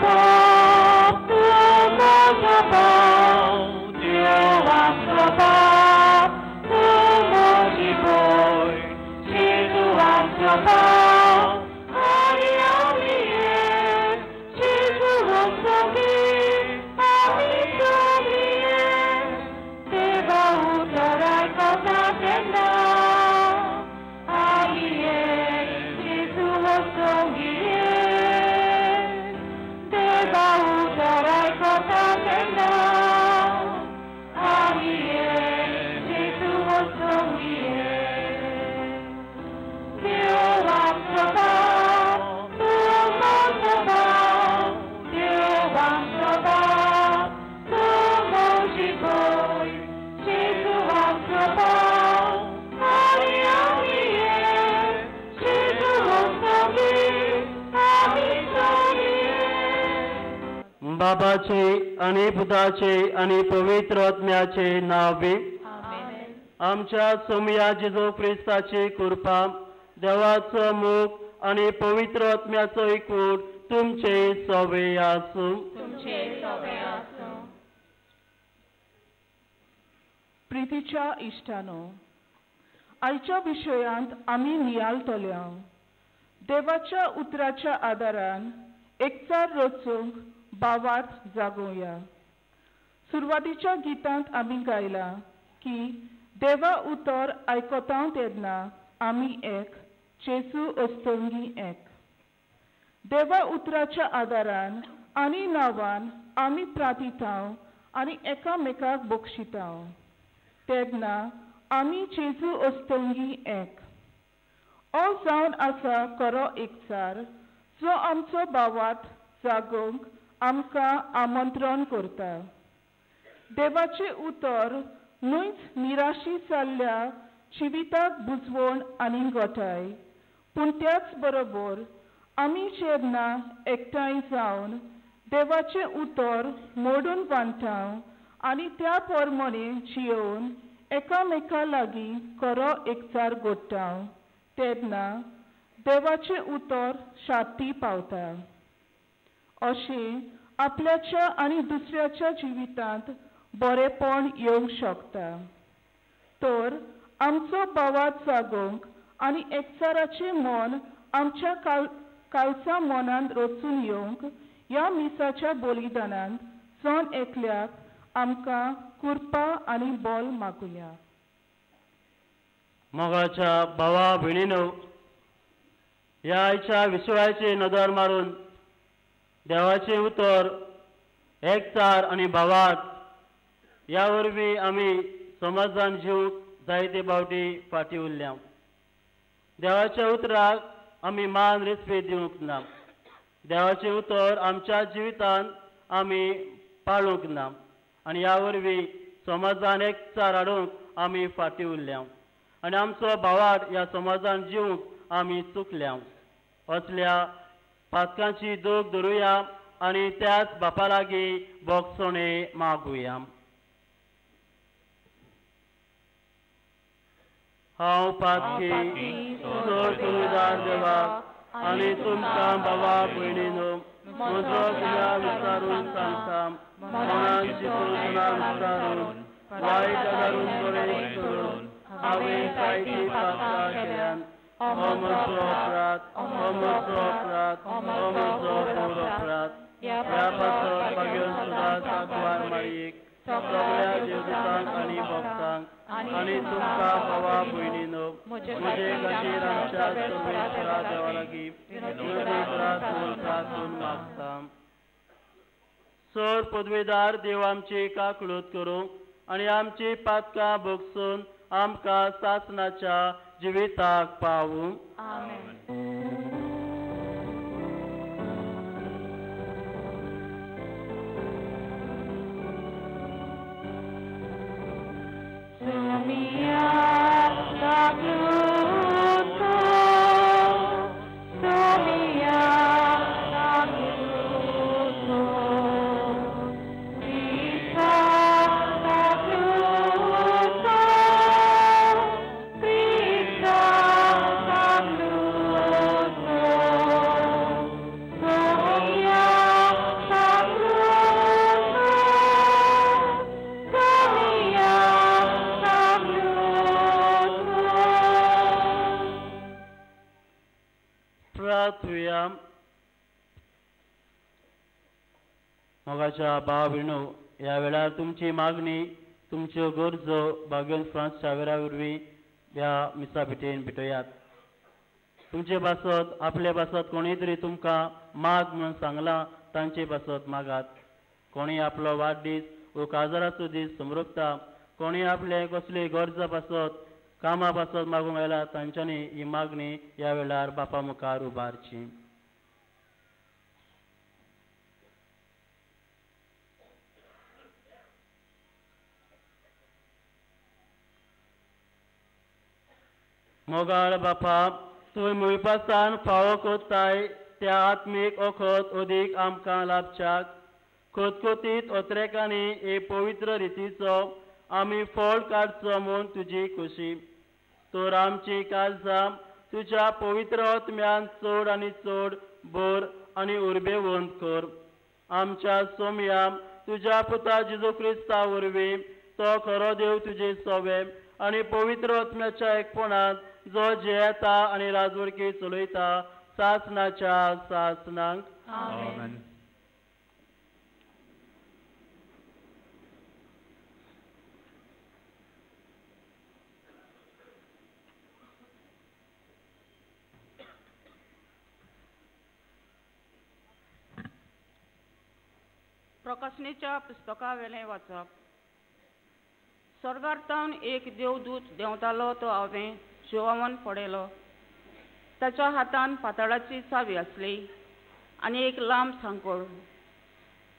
बाप, तूं म्हजो भाव, देव आमचो बाप, तूं म्हजी भयण, जेजू आमचो भाव, आनी आमी एक, जेजू वचोगी, आमी सगळीं एक, देवा उतर आयकता तेन्ना आमी एक, जेजू वचोगी एक, देवा उतर आयकता तेन्ना आमी एक, जेजू वचोगी एक. देव आमचो बाप, तूं म्हजो भाव, देव आमचो बाप, तूं म्हजी भयण, जेजू आमचो भाव, आनी आमी एक, जेजू वचोगी, आमी सगळीं एक. बाबाचे आनी पुताचे आनी पवित्र आत्म्याचे नांव. आमच्या सोमया जेजू क्रिस्ताची कृपा, देवाचो मोग आनी पवित्र आत्म्याचो एकवट तुमचे सवे आसूं. प्रितीच्या इश्टानो, आयच्या विशयांत आमी नियाळटले देवाच्या उतराच्या आदारान एकचार रचूंक भावार्थ जागोवया. सुरवातीच्या गितांत आमी गायला की देवा उतर आयकता तेन्ना आमी एक, जेजू अस्तंगी एक. देवा उतराच्या आदारान आनी नांवान आमी प्रार्थितांव आनी एकामेकाक बक्षितांव तेन्ना आमी जेजू अस्तंगी एक. ओ जावन आसा खरो एकचार, जो आमचो भावार्थ जागोवंक आमकां आमंत्रण करता. देवाचें उतर न्हयच निराशी जाल्ल्या जिविताक बुजवण आनी घटाय, पूण त्याच बरोबर आमी जेन्ना एकठांय जावन देवाचें उतर मोडून बांदता आनी त्या प्रमाणे जियोवन एकामेका लागीं खरो एकचार घडटा तेन्ना देवाचें उतर शांती पावता. अशें आपल्याच्या आनी दुसऱ्याच्या जिवितांत बरेपण येवंक शकता. तर आमचो भावार्थ जागोवंक आनी एकचाराचें मन आमच्या कालचा मनांत रचून येवंक ह्या मिसाच्या बलिदानांत जण एकल्याक आमकां कृपा आनी बल मागुया. मोगाच्या भावा भयणीनो, ह्या आयच्या विश्वाचे नदर मारून देवाचें उतर एकचार आनी भावार्थ ह्या वरवीं आमी समाजान जिवंक जायते फावटी फाटीं उरल्या. देवाच्या उतराक आमी मान रेस्पेद दिवंक ना. देवाचें उतर आमच्या जिवितांत आमी पाळूंक ना आनी ह्या वरवीं समाजान एकचार हाडूंक आमी फाटीं उरल्या आनी आमचो भावार्थ ह्या समाजान जिवंक आमी चुकल्या. असल्या पातकांची दोग धरुया आनी त्याच बापा लागीं बोगसणे मागुया. हांव पातकी चड सुविधार देवाक आनी तुमकां बाबा भयणीनो म्हजो गुन्यांव विचारून सांगता, मनान चिंतून विचारून वायट आदारून बरें करून हांवें जायतीं पातकां केल्यात. हो म्हजो अपराध, हो म्हजो अपराध, हो म्हजो व्हड अपराध. ह्या पासत मागीर सुद्दां सागवार मारयेक सगळ्या देवदूतांक आनी भक्तांक आनी तुमकां भावा भयणीनो म्हजे खातीर आमच्या सर्वेश्वरा देवा लागीं विनवणी करात म्हूण प्रार्थून मागता. सर पदवेदार देव आमची काकळूत करूं आनी आमची पातकां भोगसून आमकां सासणाच्या जिविताक पावूं. Sumia tagluto, sumia tagluto, Krista tagluto, Krista tagluto. प्रार्थुया. मोगाच्या भाव भयणो, ह्या वेळार तुमची मागणी, तुमच्यो गरजो भाग्यवंत फ्रांस शावेरा वरवीं ह्या मिसा भेटेन भेटयात. तुमचे पासत, आपले पासत कोणीय तरी तुमकां माग म्हणून सांगलां तांचे पासत मागात. कोणी आपलो वाडदीस वो काजाराचो दीस समृपता, कोणी आपले कसली गरजा पासत कामा पासत मागूंक आयला तांच्यांनी ही मागणी ह्या वेळार बापा मुखार उबारची. मोगाळ बापा, तुवें मुळपासान फावो कोत्ताय त्या आत्मीक ओखद अदीक आमकां लाभच्याक खोतखोतीत ओत्रेकांनी हे पवित्र रितीचो आमी फळ काडचो म्हूण तुजी खोशी. तर आमची काळजां तुज्या पवित्र आत्म्यान चड आनी चड भर आनी उर्बेवंत कर. आमच्या सोमया तुज्या पुता जेजू क्रिस्ता वरवीं तो खरो देव तुजे सोवे आनी पवित्र आत्म्याच्या एकपणांत जो जियेता आनी राजवडकी चलयता सासनाच्या सासनांक. आमेन. प्रकाशनेच्या पुस्तकावेलें वाचप. स्वर्गार तावन एक देवदूत देंवतालो तो हांवें जिवावन पडयलो. ताच्या हातान पाताळाची चावी आसली आनी एक लांब सांकोळ.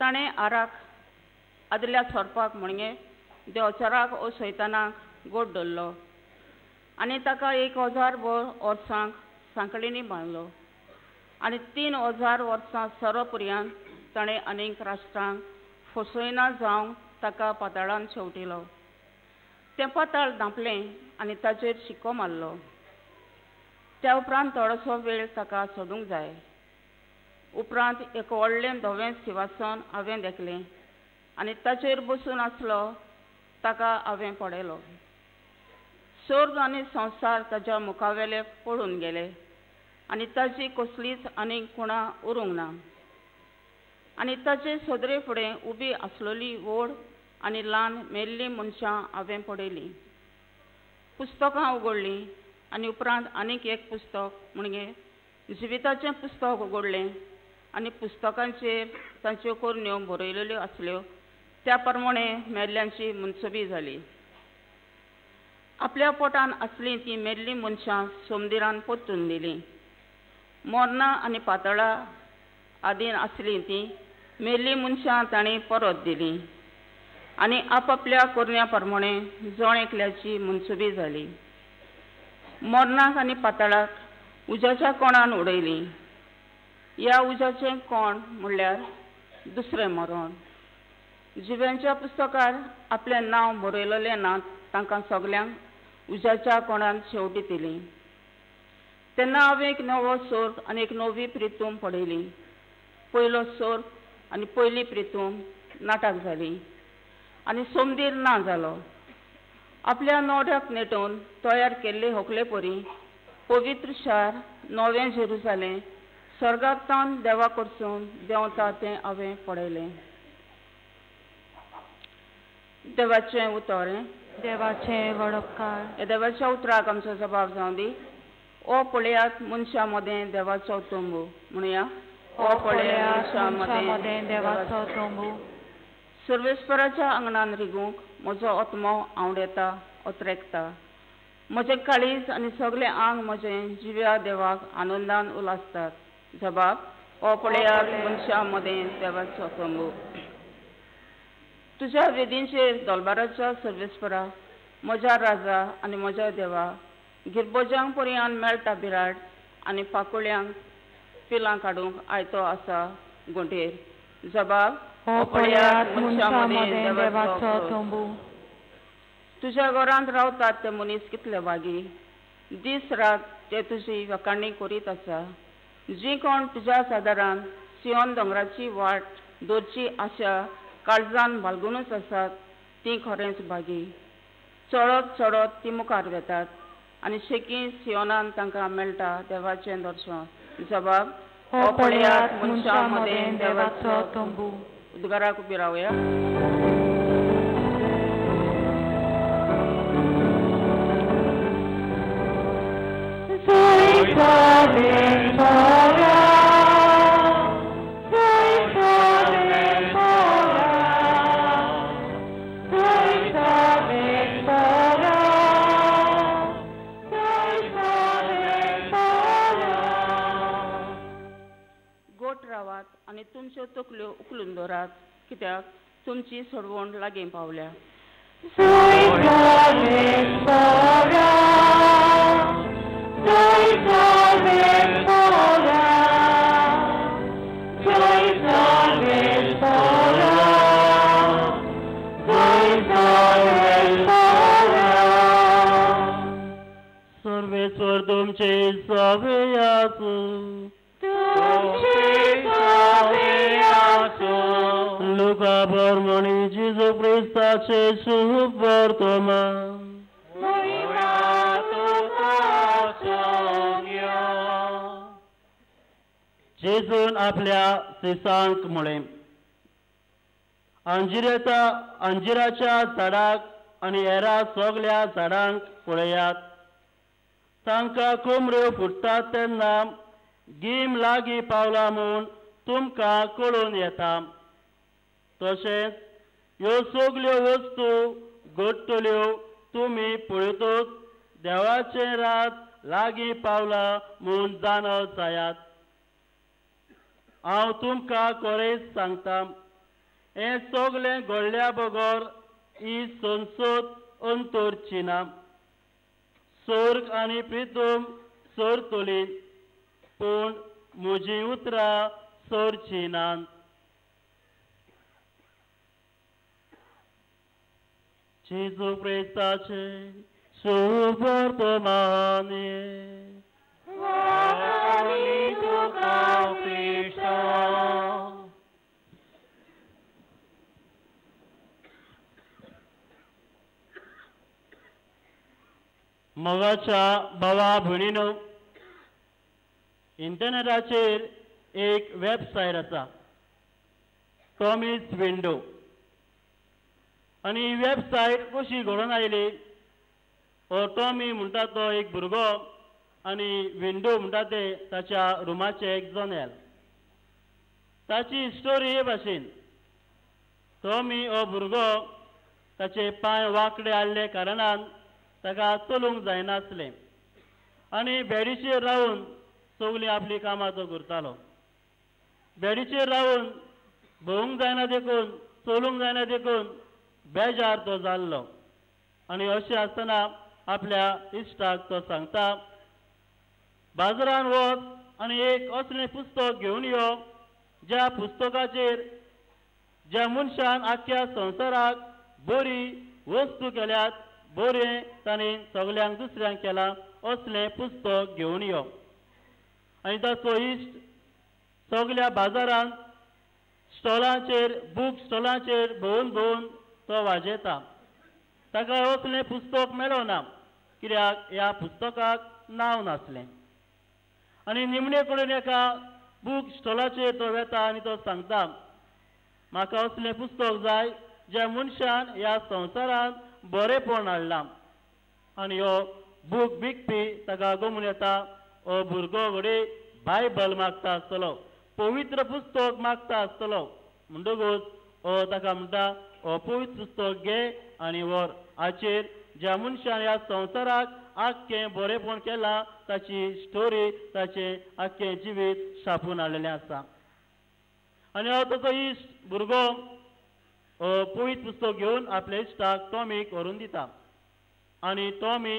ताणें आराक आदल्या सोरपाक म्हणगे देंवचाराक ओ सैतानाक गोड धरलो आनी ताका 1000 वर्सांक सांकळींनी बांदलो आनी 3000 वर्सां सोरो पर्यंत ताणें अनेक राष्ट्रांक फसयना जावंक ताका पाताळान शेवटिलो. तें पाताळ धांपलें आनी ताचेर शिक्को मारलो. त्या उपरांत थोडोसो वेळ ताका सोडूंक जाय. उपरांत एक व्हडलें धवें सिंहासन हांवें देखलें आनी ताचेर बसून आसलो ताका हांवें पळयलो. स्वर्ग आनी संवसार ताच्या मुखावेले पळून गेले आनी ताची कसलीच आनीक खुणा उरूंक ना. आनी ताचे सदरे फुडें उबी आसलेली व्हड आनी ल्हान मेल्लीं मनशां हांवें पळयलीं. पुस्तकां उगडलीं आनी उपरांत आनीक एक पुस्तक म्हणजे जिविताचें पुस्तक उगडलें आनी पुस्तकांचेर तांच्यो करण्यो बरयलेल्यो आसल्यो त्या प्रमाणे मेल्ल्यांची मनसुबी जाली. आपल्या पोटान आसलीं तीं मेल्लीं मनशां सोमदिरान परतून दिलीं. मोरनां आनी पातळां आदीन आसलीं तीं मेल्लीं मनशां तांणी परत दिलीं आनी आपापल्या करण्या प्रमाणे जण एकल्याची मनसुबी जाली. मोरनाक आनी पातळाक उज्याच्या कोणान उडयलीं. ह्या उज्याचें कोण म्हणल्यार दुसरें मरण. जिव्यांच्या पुस्तकार आपलें नांव बरयलेलें ना तांकां सगल्यांक उज्याच्या कोणान शेवटी दिली. तेन्ना हांवें एक नवो सोर्ग आनी एक नवी प्रितूम पळयली. पयलो सोर्ग आनी पयली प्रितूम नाटक जाली आनी सोमदीर ना जालो. आपल्या नोड्याक नेटोवन तयार केल्ले होकले परी पवित्र शार नवें जेरुजालें स्वर्गांतल्यान देवा कडसून देंवता तें हांवें पळयलें. देवाचें उतर. देवाचें वडपकार. देवाच्या उतराक आमचो जबाब जावं दी. ओ पळयात मनशां मदें देवाचो तंबू म्हणया. ओ पळयात मनशां मदें देवाचो तंबू. सर्वेस्पराच्या आंगणान रिगूंक म्हजो आत्मो आंवडेता ओत्रेकता. म्हजें काळीज आनी सगळें आंग म्हजें जिव्या देवाक आनंदान उलासतात. जबाब. ओ पळयात मनशां मदें देवाचो तंबू. तुज्या वेदींचेर दोलबाराच्या सर्वेस्परा म्हज्या राजा आनी म्हज्या देवा गिरबोज्यांक पर्यान मेळटा बिराड आनी पाकोळ्यांक पिलां काडूंक आयतो आसा गोंटेर. जबाब. ओ पळयात मनशां मदें देवाचो तंबू. तुज्या घरांत रावतात ते मनीस कितले वागी. दीस रात ते तुजी वखाणी करीत आसा. जी कोण तुज्या सादारान सियोन दोंगराची वाट दवरची आशा काळजान बालगुनूच आसात तीं खरेंच भागी. चडत चडत तीं मुखार वेतात आनी शेकी सियोनान तांकां मेळटा देवाचें दर्शन. जबाब, हो पळयात मनशां मदें देवाचो तंबू. उद्गाराक उबी रावया. गोट रावात आनी तुमच्यो तकल्यो उखलून दवरात, कित्याक तुमची सोडवण लागीं पावल्या. सर्वेश्वर तुमचे सवे आसूं. लुका बरमणी जेजू क्रिस्ताचे शुभ वर्तमान. जेजून आपल्या शिसांक म्हळें, अंजिराच्या झाडाक आनी हेरा सगल्या झाडांक पळयात. तांकां कोमऱ्यो फुट्टात तेन्ना गीम लागीं पावला म्हूण तुमकां कळून येता. तशेंच ह्यो सगल्यो वस्तू घडटल्यो तुमी पळयतच देवाचें रात लागीं पावला म्हूण जाणव जायात. हांव तुमकां खरेंच सांगता, हें सगलें घडल्या बगर ही संसद अंतरची ना. स्वर्ग आनी प्रितम सरतली, पूण म्हजीं उतरां सरचीं नात. जेजू क्रिस्ताचे शुभ वर्तमान. मोगाच्या भावा भयणीनो, इंटरनेटाचेर एक वेबसायट आसा, टॉमीज विंडो. आनी ही वेबसायट कशी घडोवन आयली, हो टॉमी म्हणटा तो एक भुरगो आनी विंडो म्हणटा ते ताच्या रुमाचें एक जनेल. ताची स्टोरी हे भाशेन, टॉमी हो भुरगो ताचे पांय वांकडे आसले कारणान ताका चलूंक जायनासलें आनी बेडीचेर रावन सगळीं आपलीं कामां तो करतालो. बेडीचेर रावन भोंवूंक जायना देखून, चलूंक जायना देखून बेजार तो जाल्लो. आनी अशें आसतना आपल्या इश्टाक तो सांगता, बाजारान वच आनी एक असलें पुस्तक घेवन यो ज्या पुस्तकाचेर ज्या मनशान आख्ख्या संवसाराक बरी वस्तू केल्यात, बरें ताणें सगल्यांक दुसऱ्यांक केलां, असलें पुस्तक घेवन यो. आनी ताचो इश्ट सगल्या बाजारांत स्टॉलाचेर, बूक स्टॉलाचेर भोंवून भोंवून तो वाजेता. ताका असलें पुस्तक मेळना, कित्याक ह्या पुस्तकाक नांव नासलें. आनी निमणे कडेन एका बूक स्टॉलाचेर तो वेता आनी तो सांगता, म्हाका असलें पुस्तक जाय ज्या मनशान ह्या संवसारांत बरेंपण हाडलां. आनी हो बूक विकपी ताका गमून येता, हो भुरगो घडये बायबल मागता आसतलो, पवित्र पुस्तक मागता आसतलो. म्हणटकूच हो ताका म्हणटा, हो पवित्र पुस्तक घे आनी व्हर, हाचेर ज्या मनशान ह्या संवसाराक आख्खें बरेंपण केलां ताची स्टोरी, ताचें आख्खें जिवीत छापून हाडलेलें आसा. आनी हो ताचो इश्ट भुरगो पवित्र पुस्तक घेवन आपल्या इश्टाक टॉमीक व्हरून दिता आनी टॉमी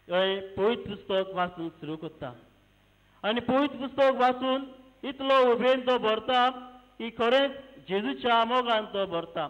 हें पवित्र पुस्तक वाचूंक सुरू करता. आनी पवित्र पुस्तक वाचून इतलो उबेन तो भरता की खरेंच जेजूच्या मोगान तो भरता.